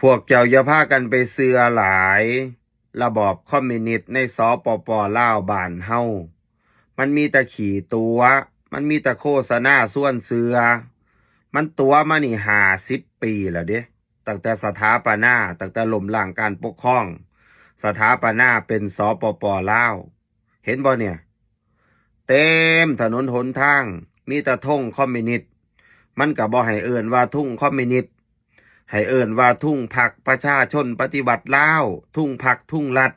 ພວກເຈົ້າຢ່າພາກັນໄປເຊື່ອຫຼາຍ ລະບອບຄອມມິວນິດໃນ ສປປ ລາວ ບ້ານເຮົາ ມັນມີແຕ່ຂີ້ຕົວະ ມັນມີແຕ່ໂຄສະນາຊວນເຊື່ອ. ມັນຕົວະມານີ້ຫ້າສິບປີແລ້ວເດ້ ຕັ້ງແຕ່ສະຖາປະນາ ຕັ້ງແຕ່ລົ້ມລ້າງການປົກຄອງ ສະຖາປະນາເປັນ ສປປ ລາວ. ເຫັນບໍ່ນີ້? ເຕັມຖະໜົນຫົນທາງ ມີແຕ່ທຸງຄອມມິວນິດ. ມັນກໍບໍ່ໃຫ້ເອີ້ນວ່າທຸງຄອມມິວນິດ, ໃຫ້ເອີ້ນວ່າທຸງພັກປະຊາຊົນປະຕິວັດລາວ, ທຸງພັກທຸງລັດ,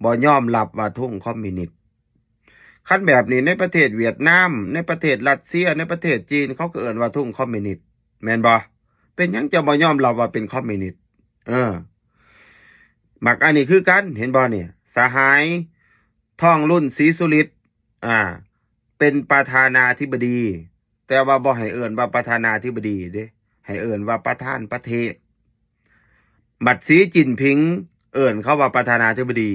ບໍ່ຍອມຮັບວ່າທຸງຄອມມິວນິດ. ຄັນແບບນີ້ ໃນປະເທດຫວຽດນາມ, ໃນປະເທດຣັດເຊຍ, ໃນປະເທດຈີນ ເຂົາກໍເອີ້ນວ່າທຸງຄອມມິວນິດ ແມ່ນບໍ່? ເປັນຫຍັງຈະບໍ່ຍອມຮັບວ່າເປັນຄອມມິວນິດ? ເອີ ມັກອັນນີ້ຄືກັນ ເຫັນບໍ່ນີ້? ສະຫາຍ ທອງລຸນ ສີສຸລິດ ອາ ເປັນປະທານາທິບໍດີ, ແຕ່ວ່າບໍ່ໃຫ້ເອີ້ນວ່າປະທານາທິບໍດີເດ້, ໃຫ້ເອີ້ນວ່າປະທານປະເທດ. ບັດ ສີຈິ້ນຜິງ ເອີ້ນເຂົາວ່າປະທານາທິບໍດີ,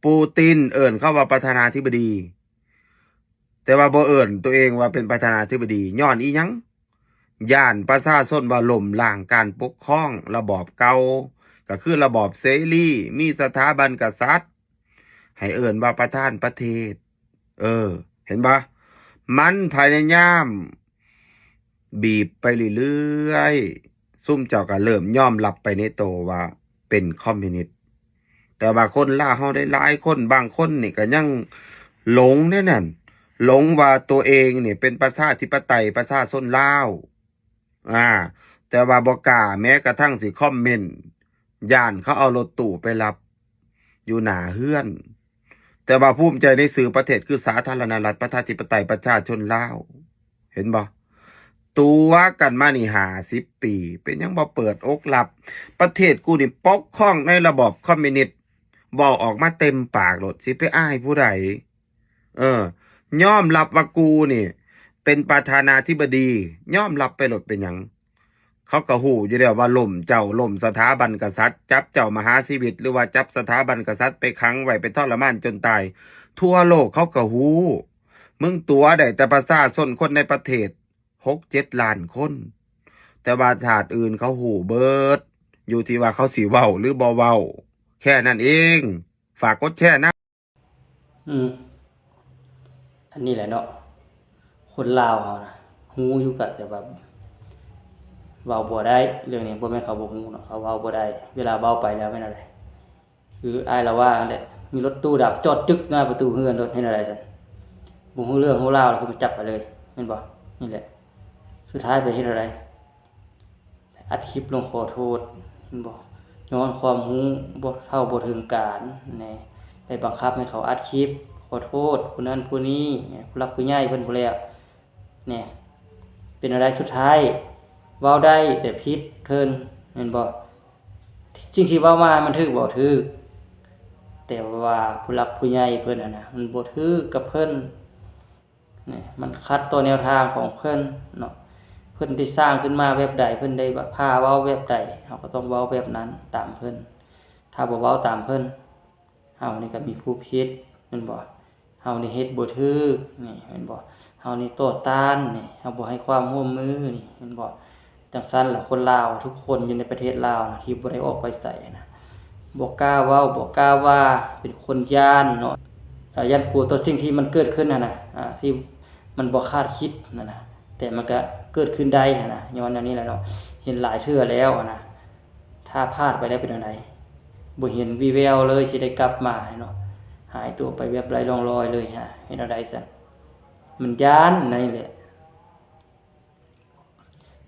ປູຕິນ ເອີ້ນເຂົາວ່າປະທານາທິບໍດີ, ແຕ່ວ່າບໍ່ເອີ້ນຕົວເອງວ່າເປັນປະທານາທິບໍດີ. ຍ້ອນອີຫຍັງ? ຢ້ານປະຊາຊົນວ່າລົ້ມລ້າງການປົກຄອງລະບອບເກົ່າ, ກໍຄືລະບອບເສລີ, ມີສະຖາບັນກະສັດ, ໃຫ້ເອີ້ນວ່າປະທານປະເທດ. ເອີ ເຫັນບໍ່? ມັນພະຍາຍາມບີບໄປເລື້ອຍໆ, ຊຸມເຈົ້າກໍເລີ່ມຍອມຮັບໄປໃນໂຕວ່າເປັນຄອມມິວນິດ. ແຕ່ວ່າຄົນລາວເຮົາໄດ້ຫຼາຍຄົນ, ບາງຄົນນີ້ກໍຍັງຫຼົງໃນນັ້ນ, ຫຼົງວ່າຕົວເອງນີ້ເປັນປະຊາທິປະໄຕປະຊາຊົນລາວ. ອາ ແຕ່ວ່າບໍ່ກ້າແມ້ກະທັ່ງຊິຄອມເມັນ, ຢ້ານເຂົາເອົາລົດຕູ້ໄປຮັບຢູ່ໜ້າເຮືອນ. ແຕ່ວ່າພູມໃຈໃນຊື່ປະເທດຄືສາທາລະນະລັດປະຊາທິປະໄຕປະຊາຊົນລາວ. ເຫັນບໍ່? ຕົວະກັນມານີ້ຫ້າສິບປີ, ເປັນຫຍັງບໍ່ເປີດອົກຮັບ? ປະເທດກູນີ້ປົກຄອງໃນລະບອບຄອມມິວນິດ, ເວົ້າອອກມາເຕັມປາກໂລດ, ຊິໄປອາຍຜູ້ໃດ? ເອີ ຍອມຮັບວ່າກູນີ້ເປັນປະທານາທິບໍດີ, ຍອມຮັບໄປໂລດ, ເປັນຫຍັງ? ເຂົາກໍຮູ້ຢູ່ແລ້ວວ່າລົ້ມເຈົ້າ, ລົ້ມສະຖາບັນກະສັດ, ຈັບເຈົ້າມະຫາຊີວິດ ຫຼືວ່າຈັບສະຖາບັນກະສັດໄປຂັງໄວ້, ໄປທໍລະມານຈົນຕາຍ. ທົ່ວໂລກເຂົາກໍຮູ້. ມຶງຕົວະໄດ້ແຕ່ປະຊາຊົນຄົນໃນປະເທດຫົກເຈັດລ້ານຄົນ, ແຕ່ວ່າຊາດອື່ນເຂົາຮູ້ເບິດ, ຢູ່ທີ່ວ່າເຂົາຊິເວົ້າ ຫຼື ບໍ່ເວົ້າ, ແຄ່ນັ້ນເອງ. ຝາກກົດແຊນຳ. ອືມ ອັນນີ້ແຫຼະເນາະ ຄົນລາວເຮົານະ ຮູ້ຢູ່ກະແຕ່ວ່າເວົ້າບໍ່ໄດ້. ເລື່ອງນີ້ບໍ່ແມ່ນເຂົາບໍ່ຮູ້ເນາະ, ເຂົາເວົ້າບໍ່ໄດ້. ເວລາເວົ້າໄປແລ້ວແມ່ນແນວໃດ? ຄືອ້າຍລາວວ່າຫັ້ນແຫຼະ, ມີລົດຕູ້ດຳຈອດຈຶກໜ້າປະຕູເຮືອນໂລດ, ເຮັດແນວໃດຊັ້ນ? ບໍ່ຮູ້ເລື່ອງຮູ້ລາວ ແລ້ວຄືມາຈັບໄປເລີຍ ແມ່ນບໍ່? ນີ້ແຫຼະ ສຸດທ້າຍໄປເຮັດແນວໃດ? ອັດຄລິບລົງຂໍໂທດ ແມ່ນບໍ່? ຍ້ອນຄວາມຮູ້ບໍ່ເທົ່າບໍ່ເຖິງການແນ່, ໄປບັງຄັບໃຫ້ເຂົາອັດຄລິບຂໍໂທດຜູ້ນັ້ນຜູ້ນີ້, ຜູ້ຫຼັກຜູ້ໃຫຍ່ເພິ່ນພຸ້ນແຫຼະແນ່. ເປັນແນວໃດ? ສຸດທ້າຍເວົ້າໄດ້ແຕ່ຜິດເພິ່ນ ແມ່ນບໍ່? ສິ່ງທີ່ເວົ້າມາມັນຖືກບໍ່? ຖືກ. ແຕ່ວ່າຜູ້ຫຼັກຜູ້ໃຫຍ່ເພິ່ນຫັ້ນນະ ມັນບໍ່ຖືກກັບເພິ່ນ. ນີ້ ມັນຂັດຕໍ່ແນວທາງຂອງເພິ່ນເນາະ, ເພິ່ນໄດ້ສ້າງຂຶ້ນມາແບບໃດ, ເພິ່ນໄດ້ພາເວົ້າແບບໃດ, ເຮົາກໍຕ້ອງເວົ້າແບບນັ້ນຕາມເພິ່ນ. ຖ້າບໍ່ເວົ້າຕາມເພິ່ນ ເຮົານີ້ກໍມີຜູ້ຜິດ ແມ່ນບໍ່? ເຮົານີ້ເຮັດບໍ່ຖືກນີ້ ແມ່ນບໍ່? ເຮົານີ້ຕໍ່ຕ້ານນີ້ ເຮົາບໍ່ໃຫ້ຄວາມຮ່ວມມືນີ້ ແມ່ນບໍ່? ຈັ່ງຊັ້ນລະ ຄົນລາວທຸກຄົນຢູ່ໃນປະເທດລາວນະ ທີ່ບໍ່ໄດ້ອອກໄປໃສນະ ບໍ່ກ້າເວົ້າ ບໍ່ກ້າວ່າ ເປັນຄົນຢ້ານເນາະ, ຢ້ານກົວຕໍ່ສິ່ງທີ່ມັນເກີດຂຶ້ນຫັ້ນນະ ທີ່ມັນບໍ່ຄາດຄິດຫັ້ນນະ, ແຕ່ມັນກະເກີດຂຶ້ນໄດ້ຫັ້ນນະ ຍ້ອນແນວນີ້ແຫຼະເນາະ. ເຫັນຫຼາຍເທື່ອແລ້ວຫັ້ນນະ, ຖ້າພາດໄປແລ້ວເປັນແນວໃດ? ບໍ່ເຫັນວີ່ແວວເລີຍ ຊິໄດ້ກັບມາເນາະ, ຫາຍຕົວໄປແບບໄຮ້ຮ່ອງລອຍເລີຍຫັ້ນນະ. ເຮັດແນວໃດຊັ້ນ? ມັນຢ້ານນັ້ນແຫຼະ.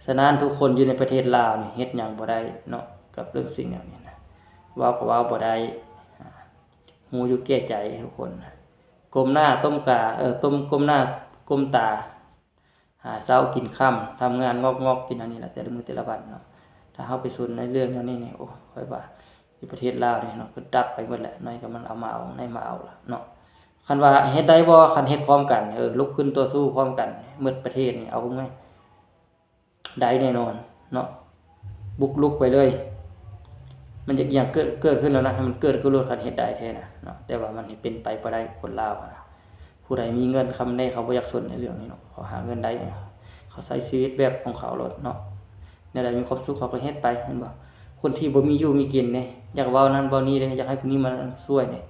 ສະນັ້ນ ທຸກຄົນຢູ່ໃນປະເທດລາວນີ້ເຮັດຫຍັງບໍ່ໄດ້ເນາະ ກັບເລື່ອງສິ່ງແນວນີ້ນະ, ເວົ້າກໍເວົ້າບໍ່ໄດ້, ຮູ້ຢູ່ແກ່ໃຈທຸກຄົນນະ. ກົ້ມໜ້າກົ້ມກາ ເອີ ກົ້ມ ກົ້ມໜ້າກົ້ມຕາຫາເຊົ້າກິນຄ່ຳ, ທຳງານງອກໆກິນອັນນີ້ລະ ແຕ່ລະມື້ແຕ່ລະວັນເນາະ. ຖ້າເຮົາໄປສົນໃນເລື່ອງແນວນີ້ນີ້ ໂອ້ ຂ້ອຍວ່າ ຢູ່ປະເທດລາວນີ້ເນາະ ເພິ່ນດັບໄປໝົດແຫຼະ, ໃນກໍມັນເອົາມາເອົາ ໃນມາເອົາລະເນາະ. ຄັນວ່າເຮັດໄດ້ບໍ່? ຄັນເຮັດພ້ອມກັນ ເອີ ລຸກຂຶ້ນຕໍ່ສູ້ພ້ອມກັນ ໝົດປະເທດນີ້ ເອົາເບິ່ງແມ. ໄດ້ແນ່ນອນເນາະ, ບຸກລຸກໄປເລີຍ. ມັນຢາກ ຢາກເກີດ ເກີດຂຶ້ນແລ້ວນະ ໃຫ້ມັນເກີດຂຶ້ນໂລດ ຄັນເຮັດໄດ້ແທ້ນະເນາະ, ແຕ່ວ່າມັນເປັນໄປບໍ່ໄດ້ ຄົນລາວນະ. ຜູ້ໃດມີເງິນຄຳແນ່ ເຂົາບໍ່ຢາກສົນໃນເລື່ອງນີ້ເນາະ, ເຂົາຫາເງິນໄດ້ ເຂົາໃຊ້ຊີວິດແບບຂອງເຂົາໂລດເນາະ. ແນວໃດມີຄວາມສຸກເຂົາກໍເຮັດໄປ ແມ່ນບໍ່? ຄົນທີ່ບໍ່ມີຢູ່ມີກິນເດ້ ຢາກເວົ້ານັ້ນເວົ້ານີ້ເດ້ ຢາກໃຫ້ຜູ້ນີ້ມາຊ່ວຍເດ້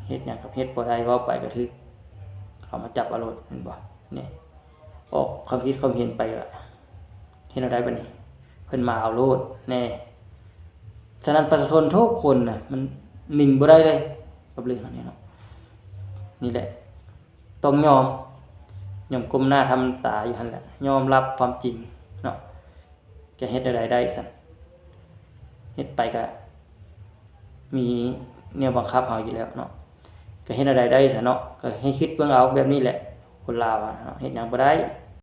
ເຮັດຫຍັງກໍເຮັດບໍ່ໄດ້ ເວົ້າໄປກໍຖືກເຂົາມາຈັບເອົາໂລດ ແມ່ນບໍ່? ນີ້ ອອກຄວາມຄິດຄວາມເຫັນໄປ ກໍເຮັດແນວໃດບັດນີ້? ເພິ່ນມາເອົາໂລດແນ່. ສະນັ້ນປະຊາຊົນທຸກຄົນນະ ມັນໜິງບໍ່ໄດ້ເລີຍກັບເລື່ອງເຫຼົ່ານີ້ເນາະ. ນີ້ແຫຼະ ຕ້ອງຍອມ ຍອມກົ້ມໜ້າທຳຕາຢູ່ຫັ້ນແຫຼະ ຍອມຮັບຄວາມຈິງເນາະ. ຈະເຮັດແນວໃດໄດ້ຊັ້ນ? ເຮັດໄປກະມີແນວບັງຄັບເຮົາຢູ່ແລ້ວເນາະ ກະເຮັດແນວໃດໄດ້ຊັ້ນເນາະ? ກະໃຫ້ຄິດເບິ່ງເອົາແບບນີ້ແຫຼະ ຄົນລາວເຮົາເນາະ ເຮັດຫຍັງບໍ່ໄດ້